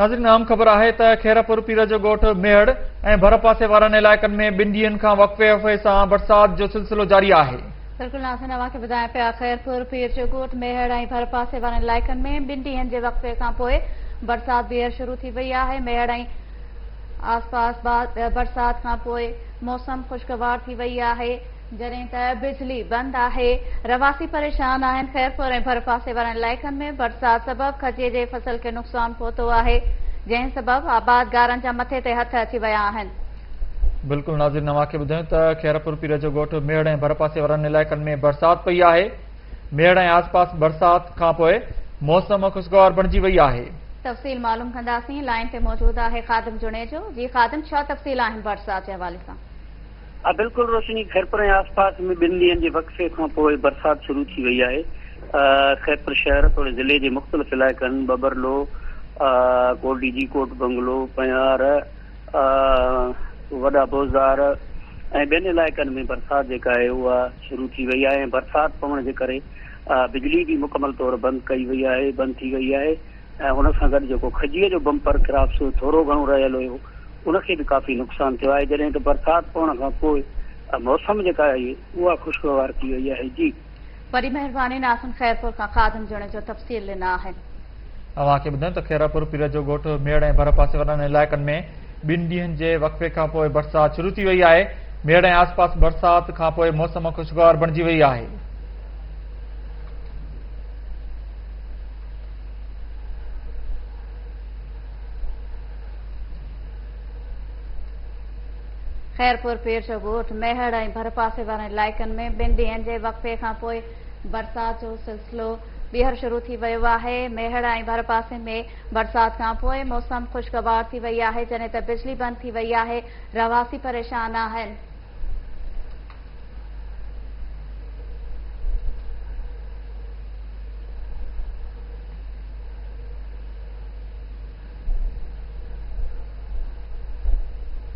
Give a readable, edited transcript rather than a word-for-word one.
ناظرين اهم خبر آهي ته خيرپور پير جو ڳوٺ ميهڙ ۽ ڀرپاسي وارن علائقن ۾ ٻن ڏينهن کان وقفي وقفي سان برسات جو سلسلو جاري آهي. بلڪل ناظرين اوهان کي ٻڌايان پيا خيرپور پير جو ڳوٺ ميهڙ ۽ ڀرپاسي وارن علائقن ۾ ٻن ڏينهن جي وقفي کان پوء برسات ٻيهر شروع ٿي وئي آهي. ميهڙ ۽ آسپاس برسات کان پوء موسم خوشگوار ٿي وئي آهي. جڏهن ته بجلي بند آهي، رهواسي پريشان آهن، خيرپور ۽ ڀرپاسي وارن علائقن ۾ برسات سبب کجي جي فصل کي نقصان پهتو آهي، جنهن سبب آبادگارن جا مٿي تي هٿ اچي ويا آهن. بلڪل ناظرين اوهان کي ٻڌايون ته خيرپور پير جو ڳوٺ ميهڙ ۽ ڀرپاسي وارن علائقن ۾ برسات پئي آهي، ميهڙ ۽ آسپاس برسات کانپوء موسم خوشگوار بڻجي وئي آهي. تفصيل معلوم ڪنداسين، لائين تي موجود آهي خادم جوڻيجو، جي خادم ڇا تفصيل آهن برسات جي حوالي سان؟ ها بلڪل روشني خيرپور ۽ آس پاس ۾ ٻن ڏينهن جي وقفي کان پوء برسات شروع ٿي وئي آهي. خيرپور شهر توڙي ضلعي جي مختلف علائقن ٻٻرلو، ڪوٽ ڊيجي ڪوٽ بنگلو، پنهيار، وڏا بوزدار ۽ ٻين علائقن ۾ برسات جيڪا آهي اها شروع ٿي وئي آهي ۽ برسات پوڻ جي ڪري بجلي به مڪمل طور بند ڪئي وئي آهي بند ٿي وئي آهي ۽ ان سان گڏ جيڪو کجيء جو بمپر ڪراپس ٿورو گهڻو رهيل هيو ان کي به ڪافي نقصان ٿيو آهي جڏهن ته برسات پوڻ کان پوء موسم جيڪا آهي اها خوشگوار ٿي وئي آهي جي. وڏي مهرباني ناظم خيرپور کان خادم جوڻيجو تفصيل ڏنا آهن. اوهان کي ٻڌايون ته خيرپور پير جو ڳوٺ ميهڙ ۽ ڀرپاسي وارن علائقن ۾ ٻن ڏينهن جي وقفي کانپوء برسات شروع ٿي وئي آهي ميهڙ ۽ آسپاس برسات کانپوء موسم خوشگوار بڻجي وئي آهي. خيرپور پير جو ڳوٺ، ميهڙ ۽ ڀرپاسي وارن علائقن ۾ ٻن ڏينهن جي وقفي کانپوء برسات جو سلسلو ٻيهر شروع ٿي ويو آهي. ميهڙ ۽ ڀرپاسي ۾ برسات کانپوء موسم خوشگوار ٿي وئي آهي، جڏهن ته بجلي بند ٿي وئي آهي، رهواسي پريشان آهن.